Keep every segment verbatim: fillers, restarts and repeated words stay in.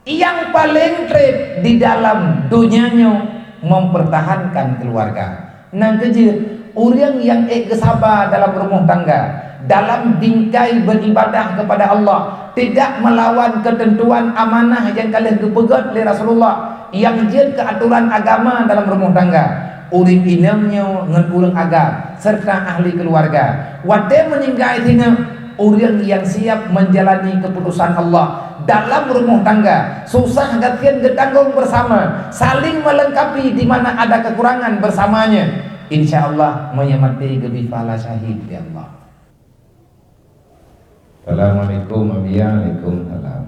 Nyang paleng treb di dalam donya nyoe mempertahankan keuluwarga. Nyang keujeuet, ureuëng nyang ék geusaba dalam rumoh tangga, dalam bingkai beribadah kepada Allah, tidak melawan ketentuan amanah nyang ka lheueh geupeugét lé Rasulullah, nyang jeuet keu atoran agama dalam rumoh tangga, ureuëng inong nyoe ngon ureuëng agam, serta ahli keuluwarga. Watée meuninggai singoh, ureuëng nyang siab menjalani keputusan Allah dalam rumoh tangga, susah gasien geutanggong bersama, saling melengkapi di mana ada kekurangan bersamanya. Insya Allah, meunyoe maté geubri pahala syahid lé Allah. Assalamualaikum, Abiya. Waalaikumsalam.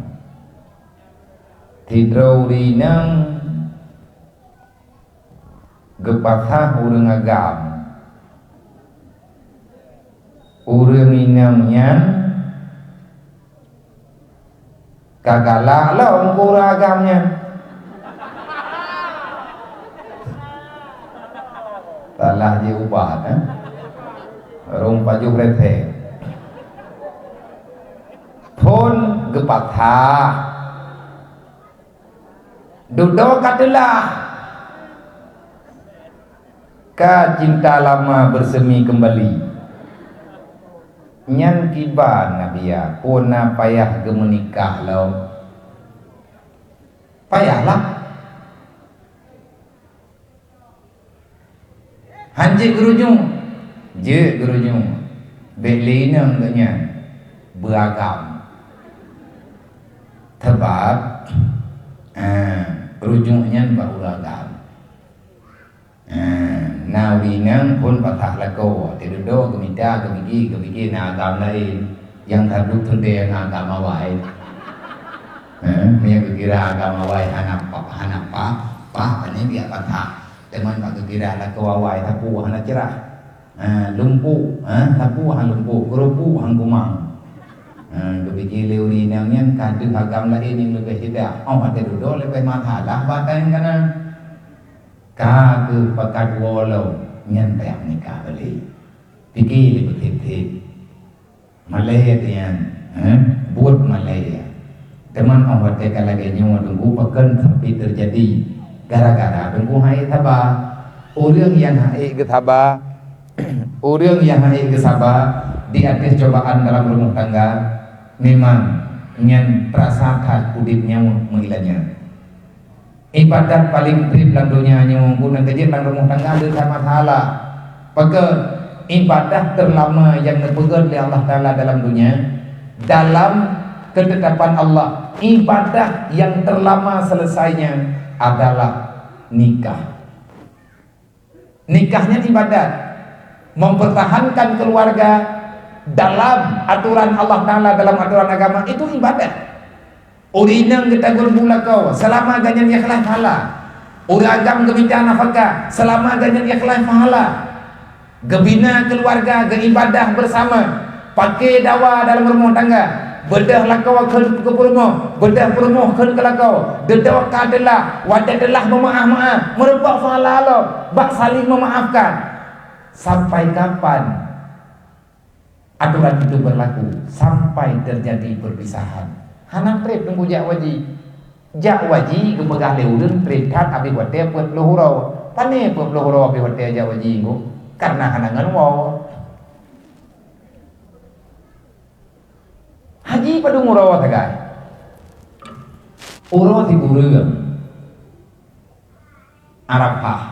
Sidroe ureuëng inong geupasah ureuëng agam. Ureuëng inong nyan ka galak lom keu ureuëng agam nyan. Salah jiubah, eh? Rung pajoh reutée. Phon geupasah. Dudoe ka teulah. Ka cinta lama bersemi kembali. Nyan kiban, Abiya, peue na payah geumeunikah lom? Payahlah. Han jeuet geurunyueng, jeuet geurunyueng. Bék lé inong geuh nyan beuagam. Sabab, ah, runyueng nyan bak ureuëng agam. Ah, na ureuëng inong phon pasah lakoe, watée dudoe geumita, geupike, geupike na agam laén. Nyang ka duek teuntée ngon agam awai. Eh, meunyoe geukira agam awai hana pa-, hana paih, paih pane biak paih. Teuma bak geukira lakoe awai sapeue hana cerah. Eh, lumpu, eh, sapeue hana lumpu, keurupu hana kumang. Eh, geupike lé ureuëng inong nyan ka deuh agam laén nyang leubeh ceudah. Oh, watée dudoe leubeh masalah bak tangan kanan. Ka keuh pakat woe lom, nyan payah meunikah balek. Pike lé beutheb-theb. Malée nyan, eh, buet malée. Teuma óh watée ka lagée nyoe teungku, pakon sampai teujadi? Gara-gara teungku han ék saba. Ureuëng nyang han ék geusaba, ureuëng nyang han ék geusaba di ateueh cobaan dalam rumoh tangga, memang nyan teurasa that udeb nyoe meuilanyan. Ibadat paleng treb lam donya nyoe guna keujeuet lam rumoh tangga le that masalah. Pakon? Ibadah teulama nyang neupeugét lé Allah Taala dalam donya, dalam keutetapan Allah, ibadah nyang teulama seuleusainya adalah nikah. Nikah nyan ibadat. Mempertahankan keuluwarga dalam atoran Allah Taala, dalam atoran agama, itu ibadat. Ureuëng inong geutagun bu lakoe, seulama geuh nyan ikhlaih pahala. Ureuëng agam geumita nafakah, seulama geuh nyan ikhlaih pahala. Geubina keuluwarga, geuibadah beusama. Paké dawa dalam rumoh tangga, beudôh lakoe kheun keu peurumoh, beudôh peurumoh kheun keu lakoe, dudoe ka teulah, watée teulah meumeuáh-meuáh, meurumpok pahala lom bak saling meumaafkan. Sampai kapan aturan itu berlaku? Sampai terjadi perpisahan. Hana treb teungku jak u haji. Jak u haji geupeugah lé ureuëng treb that abéh watée peuet ploh uroe. Pané peuet ploh uroe abéh watée jak u haji teungku? Karena hana ngon woe. Haji padum uroe sagai? Uroe sikureueng Arafah.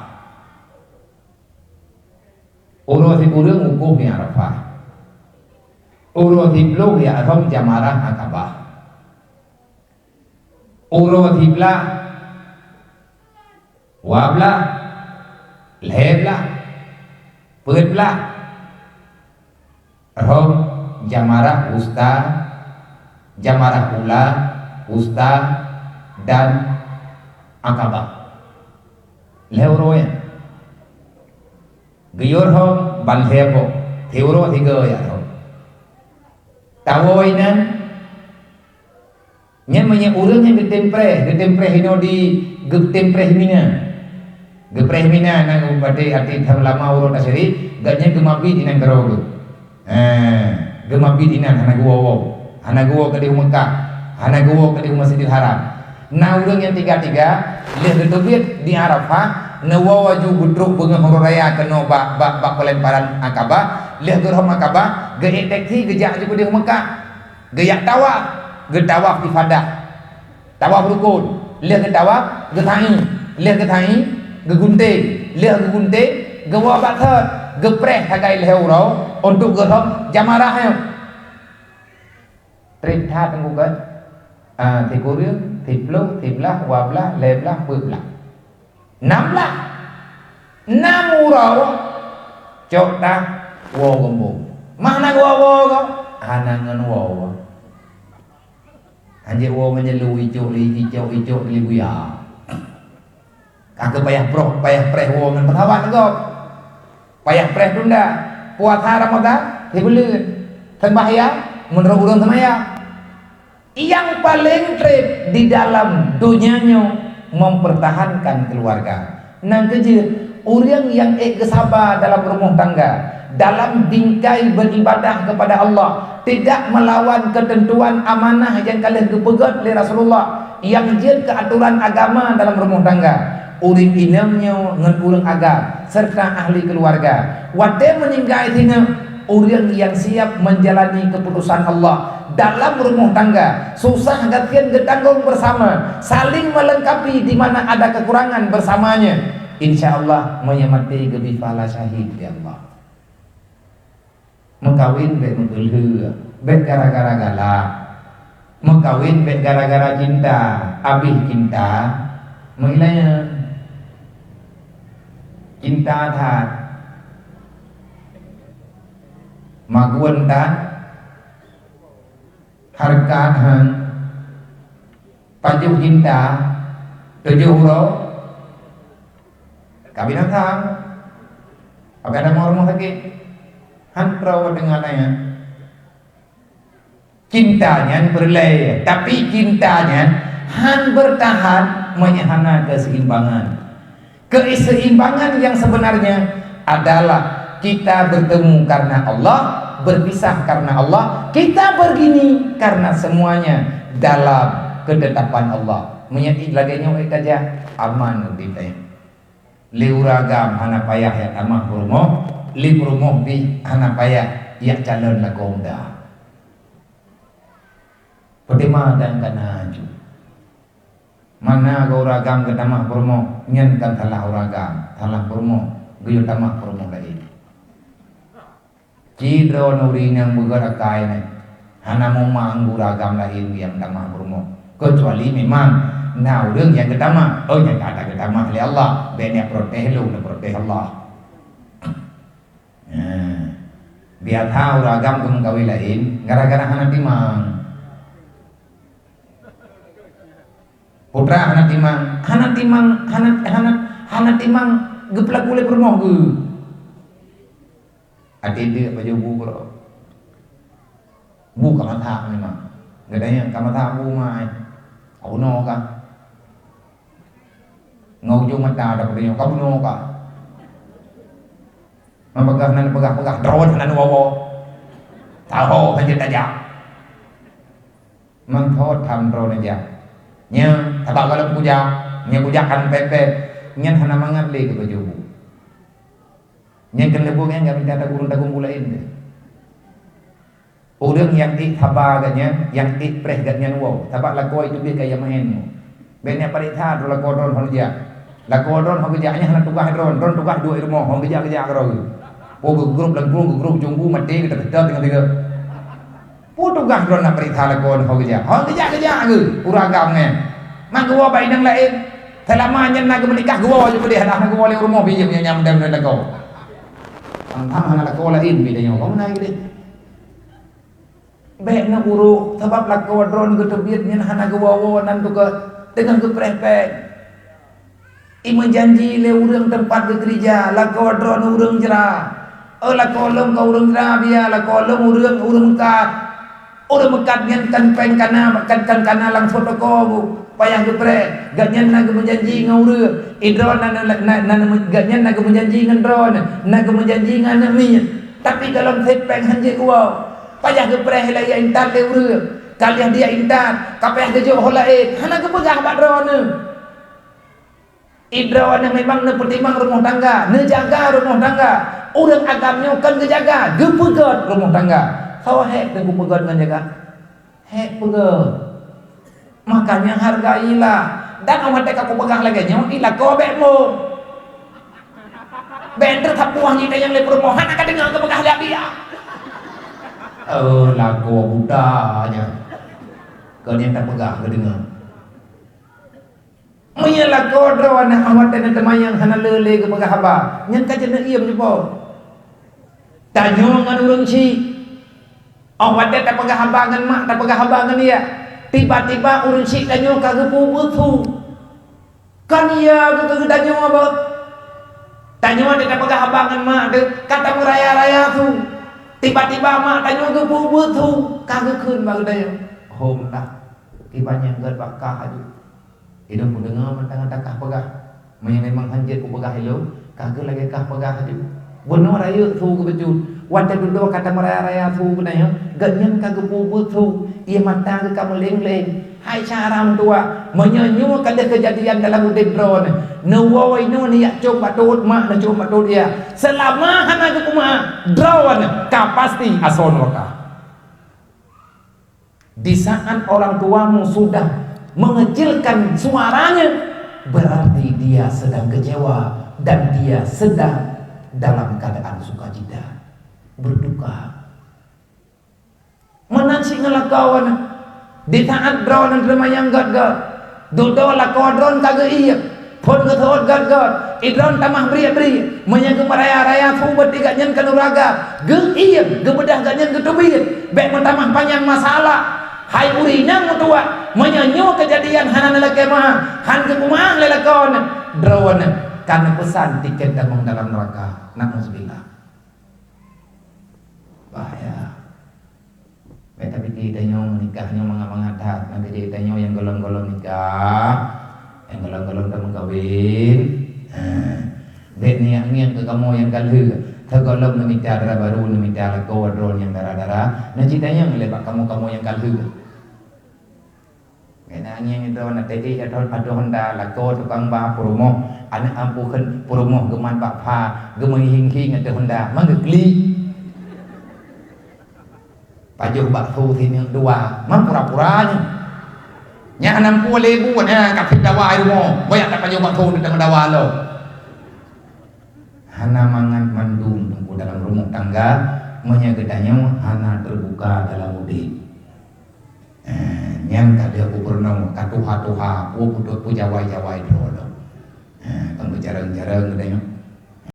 Uroe sikureueng wukuf di Arafah. Uroe siploh di Arafah jamarah Aqabah. Uroe siblaih, dua blaih, lhée blaih, peuet blaih, rhom jamarah wusta, jamarah ula, wusta, dan Aqabah. Lhée uroe nyan. Geuyue rhom ban lhée boh, siuroe sigoe jak rhom. Tawoe inan, nyan meunyoe ureuëng nyang geutem preh, geutem preh inoe di, geutem preh Mina. Geupreh Mina na geupatéh até that lama uroe tasyrik, gobnyan geumabit inan keudroe geuh. Ha, geumabit inan hana geuwoe-woe. Hana geuwoe keudeh u Meukah, hana geuwoe keudeh u Masjidil Haram. Na ureuëng nyang tiga-tiga, lheueh geuteubiet di Arafah, neuwoe laju geutrok beungoh uroe raya keunoe bak, bak, bak peulemparan Aqabah, lheueh geurhom Aqabah, geuék teksi geujak laju keudeh Meukah. Geujak tawaf, geutawaf ifadah. Tawaf rukun, lheueh geutawaf, geusa'i, lheueh geusa'i, geugunting, lheueh geugunting, geuwoe bak thot, geupreh sagai lhée uroe untuk geurhom jamarah nyoe. Treb that teungku kan? Ah, sikureueng, siploh, siblaih, dua blaih, lhée blaih, peuet blaih. Nam blaih. Nam uroe. Cok tah, woe geumbong. Mah na woe-woe gob? Hana ngon woe-woe. Hanjeuet woe meunyeuleu icok li, icok, icok li buya. Ka keu payah proh, payah preh woe ngon pesawat gob. Payah preh tunda. Puasa Ramadan, sibuleuen. Seumbahyang, meunurot ureuëng seumayang. Nyang paleng treb di dalam donya nyoe mempertahankan keuluwarga. Nyang keujeuet, ureuëng nyang ék geusaba dalam rumoh tangga, dalam bingkai beribadah kepada Allah, tidak melawan ketentuan amanah nyang ka lheueh geupeugét lé Rasulullah, nyang jeuet keu atoran agama dalam rumoh tangga. Ureuëng inong nyoe ngon ureuëng agam serta ahli keuluwarga. Watée meuninggai singoh, ureuëng nyang siab menjalani keputusan Allah dalam rumoh tangga, susah gasien geutanggong bersama, saling melengkapi di mana ada kekurangan bersamanya. Insya Allah, meunyoe maté geubri pahala syahid lé Allah. Meukawen bék meukeulheu, bék gara-gara galak. Meukawen bék gara-gara cinta, abéh cinta, meuilayan. Cinta that. Magun that. Hareukat han. Pajoh cinta, tujoh uroe, ka binatang. Abai ada mau rumoh sakét. Han troe deungon ayah. Cinta nyan peureulée, tapi cinta nyan han beurtahan meunyoe hana keuseimbangan. Keseimbangan yang sebenarnya adalah kita bertemu karena Allah, berpisah karena Allah, kita begini karena semuanya dalam ketetapan Allah. Meunyoe lagée nyoe tajak, aman udeb tanyoe. Lé ureuëng agam hana payah jak tamah peurumoh, lé peurumoh pih hana payah jak calon lakoe muda. Peuteuma dan kana ju. Mana ureuëng agam geutamah peurumoh, nyan kan salah ureuëng agam, salah peurumoh, geuyue tamah peurumoh laén. Ci droeneuh ureuëng nyang beugét akai nyan, hana mumang ureuëng agam laén nyang tamah peurumoh, keucuali memang na ureuëng nyang geutamah. Oh, nyang ka geutamah lé Allah, bék neuprotes lôn, neuprotes Allah. Nah, biasa ureuëng agam geumeukawen laén gara-gara hana timang. Putra hana timang, hana timang, hana, hana, hana timang geupeulaku lé peurumoh geuh. Até deuk baju bu keudroe. Bu ka masak memang. Geutanyoe ka masak bu mai. Ka bunoe ka. Ngon ujong mata dak peurunoe ka bunoe ka. Meupeugah nan peugah-peugah droe nan woe-woe. Taho hana tajak. Meuthot tham droeneuh jak. Nyan, sabab gohlom kujak, nyan kujak kan pepet, nyan hana mangat lé keu baju bu. Nyan keuneuk buet nyan gata mita tagureueng-tagureueng buleuen deh. Ureuëng nyang ék saba gata nyan, nyang ék preh gata nyan woe, sabab lakoe teubiet kaya maén. Bék nyan pareksa droe lakoe droe hana jak. Lakoe droe hong geujak nyan hana tugaih droe, droe tugaih duek rumoh, hong geujak-geujak keudroe. Oh, geugrôp lam grueng, geugrôp jumbu maté geuteuk-teuk teungoh tiga. Peue tugaih droe na peurintah lakoe hong geujak? Hong geujak-geujak geuh, ureuëng agam nyan. Mak geuwoe bak inong laén. Seulama nyan na geumeunikah geuwoe je peudeh, hana geuwoe lé rumoh bijéh nyan nyang meudan lakoe. Tang-tang hana lakoe laén bidang nyoe, kamoe na geuh deh. Bék neuurôk, sabab lakoe droe geuteubiet nyan hana geuwoe-woe nan teuka teungoh geupreh péng. Imeujanji lé ureuëng teumpat geukeurija, lakoe droe ureuëng jra. Oh, lakoe lôn ka ureuëng jra biya, lakoe lôn ureuëng, ureuëng meukat. Ureuëng meukat nyan kan péng kana, kan, kan kana langsot teuka bu, payah geupreh. Gobnyan na geumeujanji ngon ureuëng. Idroe na, na, na, na, gobnyan na geumeujanji ngon droe, na geumeujanji ngon aneuëk miet. Tapi gohlom sép péng hanjeuet geuwoe. Payah geupreh lé intat lé ureuëng. Ka lheueh dia intat, ka payah geujok ho laén, hana geupeugah bak droeneuh. Droeneuh memang neupeutimang rumoh tangga, neujaga rumoh tangga. Ureuëng agam nyoe kon geujaga, geupeugét rumoh tangga. Soe hék teuh geupeugét ngon jaga? Hék peugét. Makanya hargailah. Dan watée ka kupeugah lagée nyoe, ilakoe bék mum. Bék trok sapeue nyang tanyong lé peurumoh, hana ka deungoe geupeugah lé Abi. Oh, lakoe buta nyan. Kon nyang tapeugah geudeungoe. Meunyoe lakoe droeneuh watée neuteumanyong hana le lé geupeugah haba, nyan ka jeuet neuiem jipok. Tanyoe ngon ureuëng chik, óh watée tapeugah haba ngon mak, tapeugah haba ngon yah, tiba-tiba ureuëng chik tanyoe ka geupeubuet su. Kan ya geutanyoe ba? Tanyoe watée tapeugah haba ngon mak teuh ka tameuraya-raya su. Tiba-tiba mak tanyoe geupeubuet su, ka geukheun bak geutanyoe, "Hom lah, kiban nyang gét bak kah aju." Ilôn kudeungoe mantong ata kah peugah. Meunyoe memang hanjeuet kupeugah ilôn, ka kheueh lagée kah peugah tadi. Bunoe rayeuk su geubeujeuet. Watée dudoe ka tameuraya-raya su geutanyoe, gobnyan ka geupeubuet su, ié mata geuh ka meuléng-léng. Hai cara meutuah, meunyoe nyoe ka lheueh keujadian dalam udeb droeneuh, neuwoe inoe neujak cok bak teuôt mak, neucok bak teuôt yah. Seulama hana geupeumeu'ah, droeneuh ka pasti asoe nuraka. Di saat orang tuamu sudah mengecilkan suaranya, berarti dia sedang kecewa dan dia sedang dalam keadaan sukacita, berduka. Meunan cit ngon lakoe nyan. Di saat droeneuh teurimong nyang gét-gét, dudoe lakoe droeneuh ka geuieng. Phon geuseuôt gét-gét, droeneuh tamah briek-briek. Meunyoe geumeuraya-raya su beuti gobnyan keu nuraka, geuieng, geubeudah gobnyan geuteubiet. Bék meutamah panyang masalah. Hai ureuëng nyang meutuah, meunyoe nyoe keujadian hana neulakée meu'ah, han geupeumeu'ah lé lakoe nyan, droeneuh ka neupeusan tiket tamong dalam nuraka. Na'udzubillah. Bahaya. Bék tapike tanyoe nikah nyoe mangat-mangat that, na keuh jih tanyoe nyang gohlom-gohlom nikah, nyang gohlom-gohlom tameukawen. Ha. Bék niat ngieng keu kamoe nyang ka lheueh, teugohlom neumita dara barô, neumita lakoe droeneuh nyang dara-dara, na cit tanyong lé bak kamoe-kamoe nyang ka lheueh. Keunan ngieng droeneuh teuék ateueh, ateueh honda, lakoe tukang ba peurumoh, aneuk ampu kheun peurumoh geumat bak pha, geumeuhieng-hieng ateueh honda, mang geuklik. Pajoh bakso sineuk dua, mang pura-pura nyoe. Nyan hana ampu lé bu, na ka phet dawa i rumoh, banyak tapajoh bakso teuka meudawa lom. Hana mangat mandum teungku dalam rumoh tangga, meunyoe geutanyoe hana teubuka dalam udeb. Eh, nyan ka lheueh gubunur, ka tuha-tuha, peue putôh peujawai-jawai droe lom. Eh, ka meujarang-jarang geutanyoe,